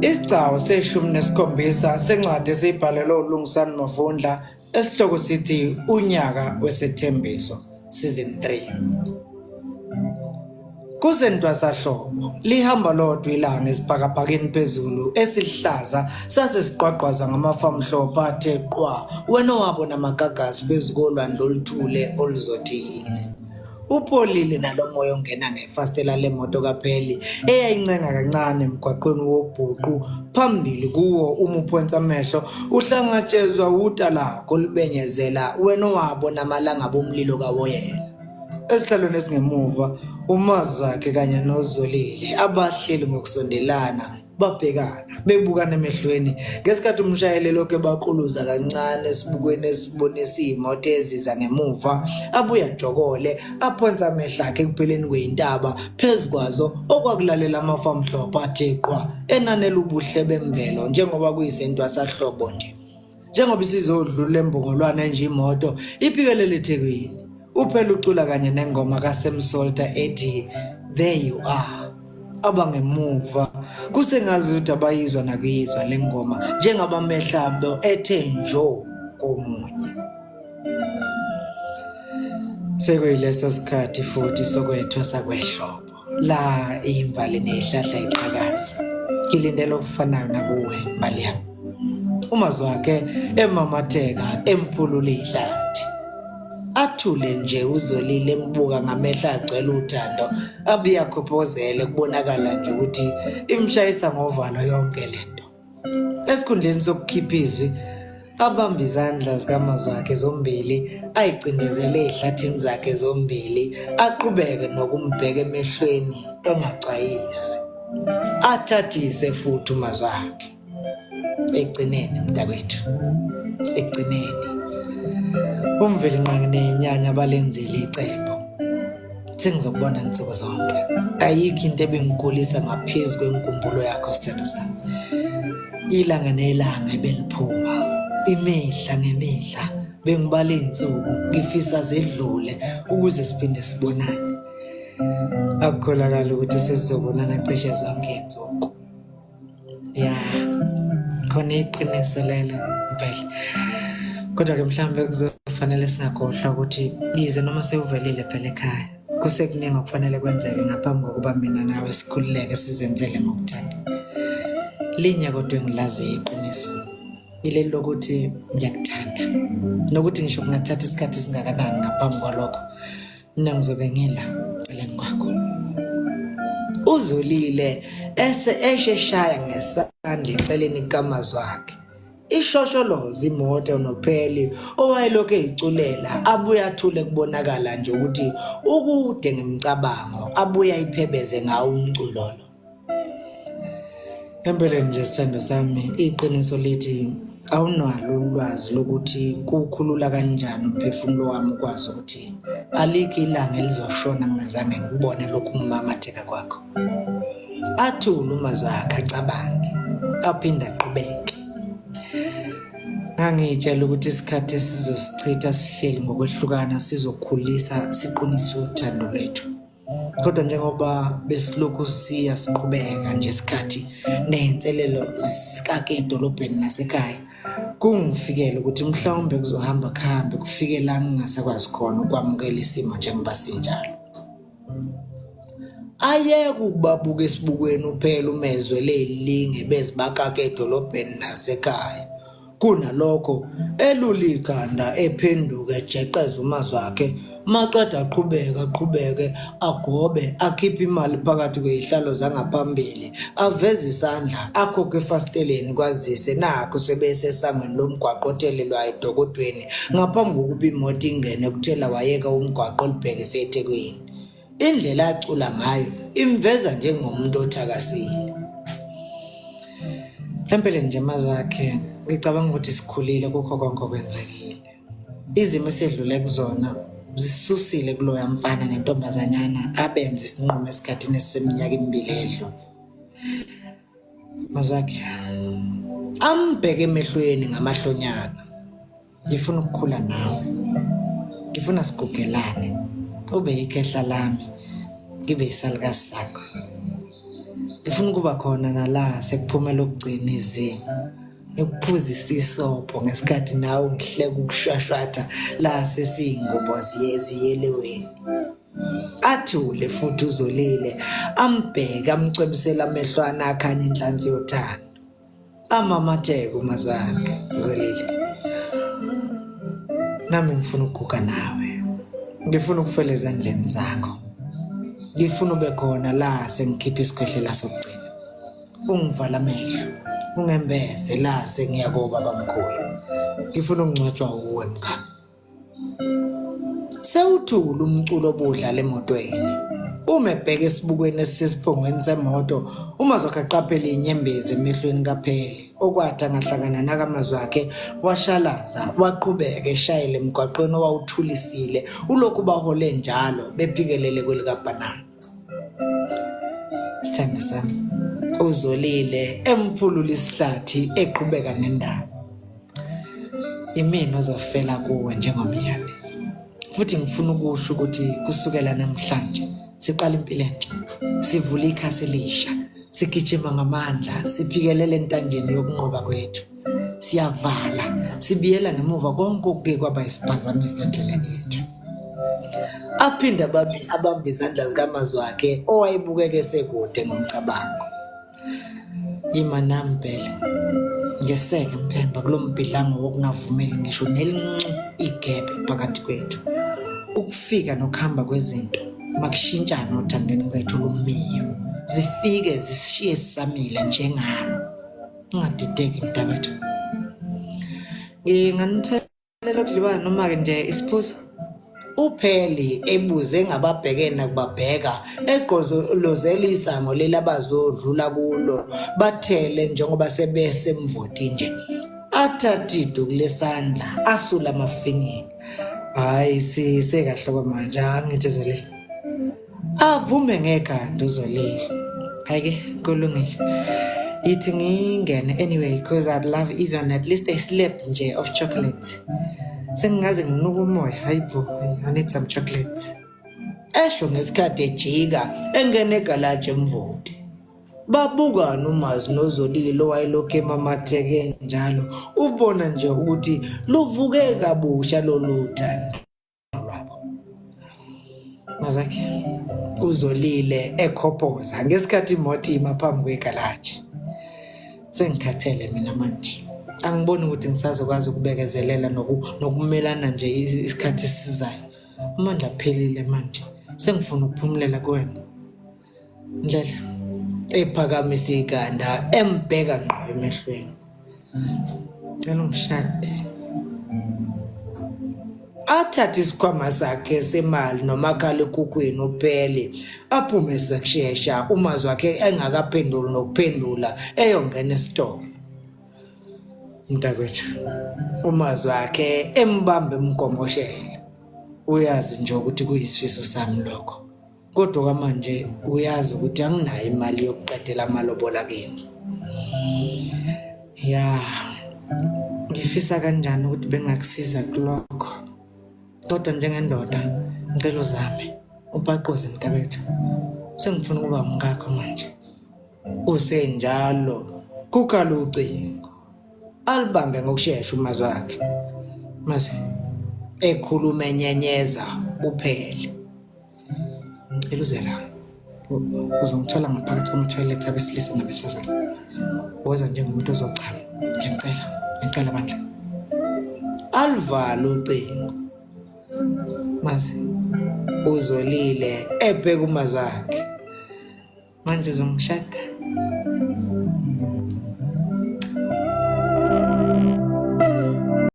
Isigcawu seshumi nesikhombisa sencwadi esiyibhalelwe uLungisani Mavundla esihloko sithi Unyaka Wesethembiso Season 3. Kusentwasahlobo, lihamba lodwa ilanga esibhakabhakeni phezulu esihlaza sase siqwaqwaza ngamafu amhlophe athe qwa wena owabona amagagasi phezu kolwandle oluthule oluzothile. Upholile nalo moya ongena ngefasitela lemoto kaPheli eyayincenga kancane emgwaqweni wobhuqu phambili kuwo uma uphonsa amehlo uhlangatshezwa wutalako olubenyezela wena owabona amalangabi omlilo kawoyela. Esihlalweni esingemuva uMazwakhe kanye noZolile abahleli ngokusondelana babhekana bebukana emehlweni ngesikhathi umshayeli elokhu ebaquluza kancane esibukweni esibonisa iy'moto eziza ngemuva abuye ajokole aphonse amehlo akhe ekupheleni kwey'ntaba phezu kwazo okwakulalela amafu amhlophe athe qwa enanela ubuhle bemvelo njengoba kuyisentwasahlobo nje. Njengoba isizodlula embongolwane nje imoto iphikelele eThekwini. Uphela ucula kanye nengoma kaSam Salter ethi There You Are. Abangemuva kusengazi ukuthi abayizwa nakuyizwa le ngoma njengabamehla abo ethe njo komunye. Sekuyileso sikhathi futhi sokwethwasa kwehlobo. La imbali neyihlahla iqhakaza. Ngilindele okufanayo nakuwe mbali yami. Umazwakhe emamatheka emphulula ihlathi. Athule nje uZolile embuka ngamehlo agcwele uthando abuye akhophozele kubonakala nje ukuthi imshayisa ngovalo yonke lento. Esikhundleni sokukhipha izwi, abambe izandla zikaMazwakhe zombili, ayicindezele ezihlathini zakhe zombili, aqhubeke nokumbheka emehlweni engacwayisi. Athathise futhi uMazwakhe. Ekugcineni mntakwethu, ekugcineni uMvelinqangi nenyanya balenzile icebo. Sengizokubona nsuku zonke. Ayikho into ebingigulisa ngaphezu kwenkumbulo yakho sithando sami. Ilanga nelanga ebeliphuma, imihla ngemihla bengibala iy'nsuku ngifisa zedlule ukuze siphinde sibonane. Akukholakali ukuthi sesizobonana cishe zonke iy'nsuku. Ya, khona iqiniso lelo impela. Kodwa-ke mhlawumbe kuzofanele singakhohlwa ukuthi yize noma sewuvelile phela ekhaya, kusekuningi okufanele kwenzeke ngaphambi kokuba mina nawe sikhululeke sizenzele ngokuthanda. Linye kodwa engilaziyo iqiniso, ileli lokuthi ngiyakuthanda nokuthi ngisho kungathatha isikhathi esingakanani ngaphambi kwalokho mina ngizobe ngila celeni kwakho uzolile ese esheshaya ngesandla eceleni kukamazwi akhe ishosholoza imoto nopheli owayelokhu eyiculela abuye athule kubonakala nje ukuthi ukude ngemicabango abuye ayiphebeze ngawo umculo lo Empeleni nje sithando sami iqiniso lithi awunalo ulwazi lokuthi kuwukhulula kanjani umphefumulo wami ukwazi ukuthi alikho ilanga elizoshona ngingazange ngikubone lokhu kumamatheka kwakho. Athule umazwi akhe acabange aphinde aqhubeke. Ngangiyitshela ukuthi isikhathi esizosichitha sihleli ngokwehlukana sizokhulisa siqinise uthando lwethu. Kodwa njengoba besilokhu siya siqhubeka nje isikhathi ney'nselelo zikake edolobheni nasekhaya, kungifikele ukuthi mhlawumbe kuzohamba kuhambe kufike la ngingasakwazi khona ukwamukela isimo njengoba sinjalo. Ayeke ukubabuka esibukweni uphela umezwe leli linge bezibakaka edolobheni nasekhaya. Kunalokho, elula ikhanda ephenduka ejeqeza umazwakhe, maqede aqhubeke aqhubeke agobe akhiphe imali phakathi kwezihlalo zangaphambili, aveze isandla akhokhe efasiteleni kwazise nakhu sebesesangweni lomgwaqo othelelwayo edokodweni ngaphambi kokuba imoto ingene kuthela wayeka umgwaqo olubhekise eThekwini. Indlela acula ngayo imveza njengomuntu othakasile. Empeleni nje amazwi akhe ngicabanga ukuthi sikhulile kukho konke okwenzekile. Izimo esedlule kuzona zisisusile kuloya mfana nentombazanyana abenza isinqumo esikhathini esiseminyaka emibili edlule. Mazwi akhe ambheke emehlweni ngamahlonyana. Ngifuna ukukhula nawe. Ngifuna sigugelane. Ube ikhehla lami, ngibe isalukazi sakho. Ngifuna ukuba khona nala sekuphumela okugcina izinyo. Ngikuphuzisa isobho ngesikhathi nawe ungihleka ukushwashwatha la sesiyingubo ziyeleweni. Athule futhi uzolile ambheke amcwebisele amehlwana akhanya inhlansi yothando. Amamatheke umazwi akhe Zolile. Nami ngifuna ukuguga nawe. Ngifuna ukufela ezandleni zakho. Ngifuna ube khona la sengikhipha isikhwehlela sokugcina. Ungivala amehlo, ungembeze la sengiya kobabamkhulu. Ngifuna ukungcwatshwa uwe mngani. Sewuthule umculo obudlala emotweni. Uma ebheka esibukweni esisesiphongweni semoto, uMazwakhe aqaphele inyembezi emehlweni kaPheli, okwathi angahlangana nakamazwakhe washalaza waqhubeka eshayela emgwaqweni owawuthulisile ulokhu bahole njalo bephikelele kwelikabhanana. Sithando sami, uzolile emphulula isihlathi eqhubeka nendaba. Imina ozofela kuwe njengomyeni. Futhi ngifuna ukusho ukuthi kusukela namhlanje siqala impilo entsha. Sivula ikhasi elisha, sigijima ngamandla, siphikelele entanjeni yokunqoba kwethu. Siyavala, sibiyela ngemuva konke okuke kwaba isiphazamisa endleleni yethu. Aphinde abambe izandla zikaMazwakhe owayebukeka esekude ngomcabango. Ima nami Bhele, ngeseke Mphemba kulo mbhidlango wokungavumeli ngisho nelincu igebe phakathi kwethu. Ukufika nokuhamba kwezinto makushintshane othandweni lwethu olumiyo, zifike zisishiye sisamile njengalo. Ungadideki mntakwethu. Nginganithola Lelo kudliwa noma-ke nje isiphuzo. UPheli ebuze ngababheke nakubabheka egqolozela isango leli abazodlula kulo bathele njengoba sebesemvoti nje. Athathe iduku lesandla asule amafinyila. Hhayi sisekahle kwamanje angithi Zolile. Avume ngekhanda uZolile. Hhayi-ke kulungile. Yithi ngingene anyway because I'd love even at least a slab nje of chocolate. Sengingaze nginuke umoya. Hayi bo, I need some chocolate. Esho ngesikhathi ejika engena egalaji emvoti. Babukana uMazi noZolile owayelokhu emamatheke njalo ubona nje ukuthi luvuke kabusha lolu thando. lwabo. Mazakhe uzolile ekhophoza ngesikhathi imoto ima phambi kwegalaji. Sengikhathele mina manje. Angiboni ukuthi ngisazokwazi ukubekezelela nokumelana nje isikhathi esizayo. Amandla aphelile manje. Sengifuna ukuphumulela kuwena. Ndlela ephakamisa ikhanda embheka ngqo emehlweni. Cela ungishade. Athathe isikhwama sakhe semali nomakhalekhukhwini uphele aphume sekushesha umazwi wakhe engakaphenduli nokuphendula eyongena esitolo. Mntakwethu umazwi wakhe embambe emgomoshela. Uyazi nje ukuthi kuyisifiso sami lokho. Kodwa kwamanje uyazi ukuthi anginayo imali yokuqedela amalobola kimi. Ya, ngifisa kanjani ukuthi bengakusiza kulokho. Kodwa njengendoda ngicela uzame ubhaqoze mntakwethu. Sengifuna ukuba umkakho manje. Kusenjalo kukhala ucingo. Alibambe ngokushesha umazwi akhe. Mazwi ekhuluma enyenyeza uphele. Ngicela uze la. Uzongithola ngaphakathi kuma-toilet abesilisa nabesifazane. Woza njengomuntu ozochama. Ngiyacela, ngiyacela bandla. Aluvale ucingo. Mazi uzolile ebheka umazwi akhe. Manje uzongishada.